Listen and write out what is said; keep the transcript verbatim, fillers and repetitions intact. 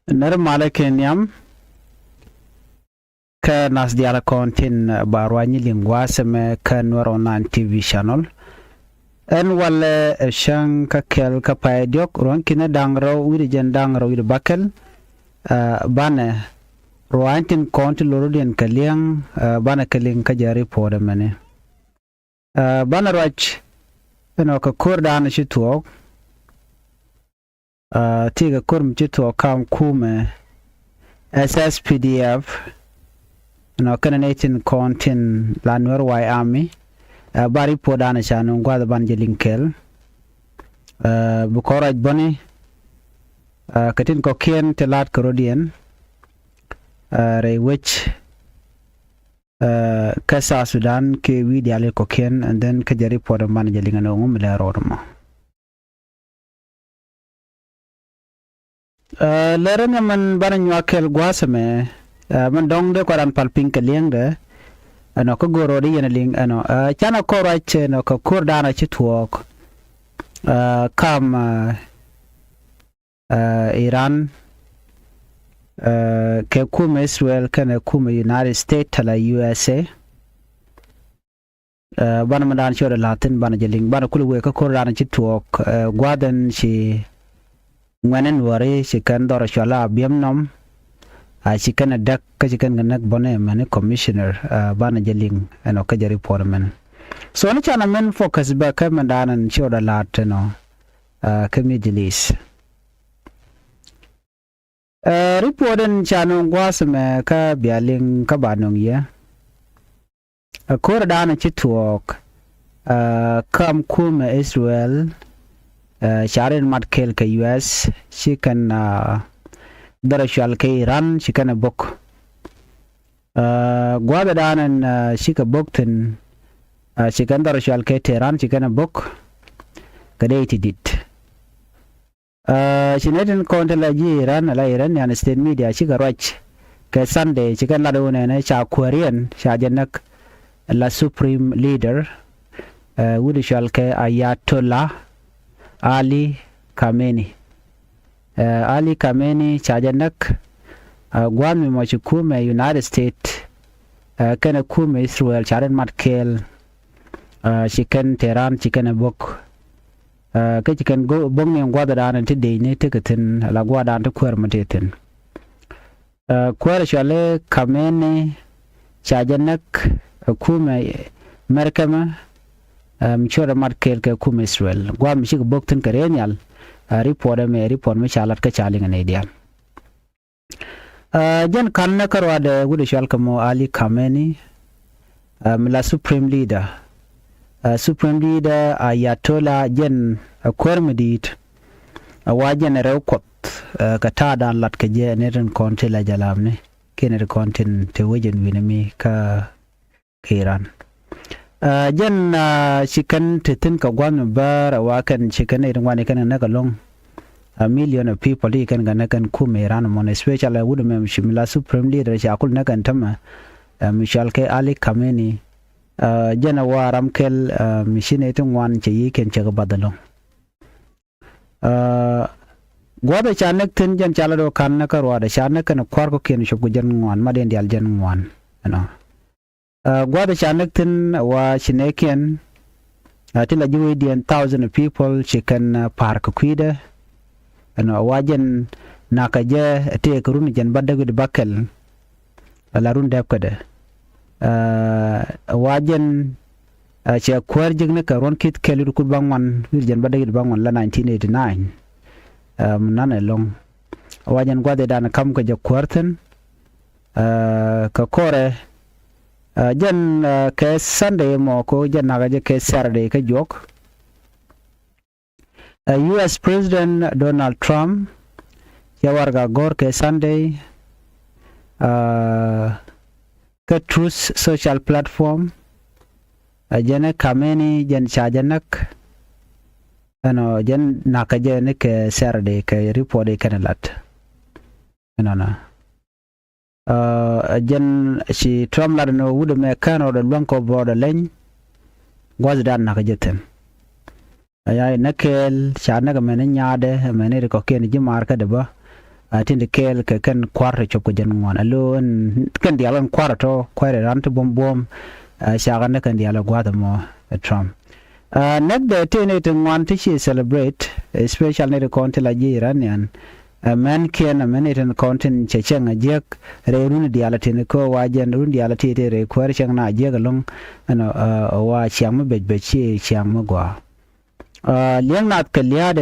Nɛr malɛ kɛ nhiam. Kä nath diaal kɔn tin ba ruac ni liŋ gua̱a̱th ɛmɛ kä Nuɛr Online T V channel. Ɛn walɛ ɛ cäŋ kä kɛl kä pay diɔ̱k ruɔ̱n kinɛ da̱ŋ rɛw wi̱cdɛ jiɛn da̱ŋ rɛw wi̱cdɛ bäkɛl. Banɛ ruac tin kɔn ti lorodiɛn kɛ liɛŋ, banɛ kɛ liŋ kä jɛ report ɛmɛni. Banɛ ruac ɛnɔ kɛ ko̱r da̱a̱n ci thuɔ̱ɔ̱k. Ti kɛ ko̱r mi ci thuɔ̱ɔ̱k kam kumɛ S S P D F. Ɛnɔ kɛnɛ nɛy tin kɔn tin la Nuɛr White Army. Ba report da̱a̱n ca nuŋ gua̱th ban jɛ liŋ kɛl. Bi kɔn ruac bäni kɛ tin kɔ̱kiɛn ti la̱t kɛ rɔ̱diɛn rɛy wec kä South Sudan kɛ wi̱i̱ diaal kɔ̱kiɛn, and then kä jɛ report ɛmɔ banɛ jɛ liŋ ɛn ɣöö ŋu mi lɛ rɔɔd ɛmɔ. Lɛr ɛn ɛmɛn banɛ nyuak kɛl gua̱a̱th ɛmɛ. Mɛn dɔ̱ŋ dee kɔran pal piny kɛ liɛŋdɛ. Ɛnɔ kä go̱r rɔɔd i̱ yɛn ɛ liŋ ɛnɔ canɛ kɔr ruac ɛnɔ kɛ ko̱r da̱a̱n a ci thuɔ̱ɔ̱k kam Iran kɛ kumɛ Israel kɛnɛ kumɛ United States tala U S A. Banɛ mi da̱a̱n ciötdɛ la̱thi̱n banɛ jɛ liŋ banɛ kulɛ wëë kä ko̱r da̱a̱n ci tuɔɔk gua̱dhɛn ci ŋuɛ̈ni nuɔ̱ɔ̱ri ci kɛn dhɔr cual a biɛm nɔm. A ci kɛn ɛ däk kä ci kɛn kɛ näk bɔ̱nɛ mɛni commissioner. Banɛ jɛ liŋ ɛnɔ kä jɛ report mɛn. So ni canɛ mɛn focus bä kä mɛn da̱a̱n ɛn ciötdɛ la̱t ɛnɔ kä Middle East. Report in ca nöŋ gua̱a̱th mɛ kä bia liŋ kä ba nöŋ yɛ. Ɛ ko̱r da̱a̱n ci tuɔɔk kam kumɛ Israel. Ca rin mat kɛl kɛ U S ci kɛn dhɔr cual kɛ Iran ci kɛn ɛ bok. Gua̱a̱th da̱a̱n ɛn ci kɛ bok thi̱n ci kɛn dhɔr cual kɛ Tehran ci kɛn ɛ bok. Kɛ dee ti dit. Ci nɛ tin kɔn ti la ji̱ Iran ala Iranian state media cikɛ ruac kɛ Sunday cikɛ lat wunɛnɛ ca kuääriɛn ca jɛ näk la supreme leader wut cual kɛ Ayatollah Ali Khamenei. Ali Khamenei ca jɛ näk. Gua̱a̱th mi mɔ ci kumɛ United States kɛnɛ kumɛ Israel ca rin mat kɛɛl. Ci kɛn Tehran ci kɛn ɛ bok. Kä ci kɛn bok ni gua̱dhɛ da̱a̱n ti dec ni tekɛ thi̱n la gua̱dhɛ da̱a̱n ti kuäär mi ti thi̱n. Kuäär cuali Khamenei ca jɛ näk ɛ kumɛ Mɛrkɛ mɛ. Mi cuɔt ɛ mat kɛɛl kɛ kumɛ Israel gua̱a̱th mi cikɛ bok thi̱n kɛ rɛy nhial. Report ɛmɛ report mi ca lat kä ca liŋ ɛ nɛy diaal. Jɛn ka̱n nɛ kä ruaadɛ wut ɛ cual kɛ mɔ Ali Khamenei. Mi la supreme leader. Supreme leader Ayatollah jɛn ɛ kuäär mi di̱i̱t. Ɛ wa jɛn ɛ rɛw kuɔth kɛ ta̱a̱ da̱a̱n lat kɛ jɛ ni rin kɔn ti la jalamni kiɛ ni rin kɔn tin te wecɛn wi̱ni mi kä kɛ Iran. Jɛn ci kɛn te thi̱n kɛ gua̱n mi bäär ɛ wa kɛn ci kɛn ɛ rin wani kɛn kɛ näk ɛlɔ̱ŋ. A million of people ti kɛn kɛ näk kɛn kum Iran mɔn, especially wut mɛ mi la supreme leader ca kul näk kɛn tämɛ. Mi cual kɛ Ali Khamenei. Jɛn ɛ wa ram kɛl mi ci nɛ ti ŋuan cɛ yi kɛn cɛ kɛ bath ɛlɔ̱ŋ. Gua̱dhɛ ca näk thi̱n jɛn ca la do̱ ka̱n näk kä ruaadɛ ca näk kɛn kua̱r kɔ̱kiɛn cop kɛ jɛn ŋuan ma den diaal jɛn ŋuan. Ɛnɔ. Gua̱dhɛ ca näk thi̱n wa ci nɛɛkiɛn ti la ji̱ wecdiɛn thousand people ci kɛn pa̱a̱r kɛ kui̱dɛ. Ɛnɔ wa jɛn nakä jɛ tëëkɛ run jɛn bädäk wi̱cdɛ bäkɛl. Ala run dɛp kädɛ. Wa jɛn cɛ kuäär jek ni kɛ ruɔ̱n ki̱th kɛl wi̱cdɛ kuth bäŋuan wi̱cdɛ jɛn bädäk wi̱cdɛ bäŋuan la nineteen eighty nine. Mi nanɛ lo̱ŋ wa jɛn gua̱dhɛ dan ka̱m kɛ jɛ kuäär thi̱n. Kɛ kɔrɛ jɛn kɛ Sunday mɔ ko jɛn nakä jɛ kɛ Saturday kä juɔk. U S President Donald Trump cɛ warɛgak gɔ̱r kɛ Sunday kä Truth Social platform. Ɛ jɛn ɛ Khamenei jɛn ca jɛ näk. Ɛnɔ jɛn nakä jɛ ni kɛ Saturday kɛ report i̱ kɛn lat. Ɛnɔnɔ. Ɛ jɛn ci Trump lat ni wut ɛmɛ kɛn rɔɔdɛ luäŋ kɔ bɔɔdɛ leny. Gua̱th dan nakä jɛ thi̱n. Ɛ ya inɛ kɛɛl ca näk ɛmɛn i̱ nyaadɛ ɛmɛn i̱ ri kɔ̱kiɛn ji̱ maar kädɛ bä. Ɛ tin ti kɛɛl kɛ kɛn kua̱r ti cop kɛ jɛn ŋuan alo ɛn kɛn diaal kɛn kua̱r tɔ kua̱r ran ti buɔ̱m buɔ̱m. Ɛ cakɛ ni kɛn diaal ɛ gua̱th ɛmɔ ɛ Trump. Ɛ nɛk dee tëë nɛy ti ŋuan ti ci celebrate, especially nɛy ti kɔn ti la ji̱ Iranian. Ɛ mɛn kiɛn ɛ mɛn nɛy tin kɔn tin cɛ cɛŋ ɛ jiäk rɛy run diaal tin kɛ wa jɛn run diaal ti ti rɛy kuäär cɛŋ na jiäk ɛlɔ̱ŋ. Ɛn ɛ wa ciaŋ mi bec bec ci ciaŋ mi gɔaa. Ɛ liɛŋ nath kɛ lia̱a̱dɛ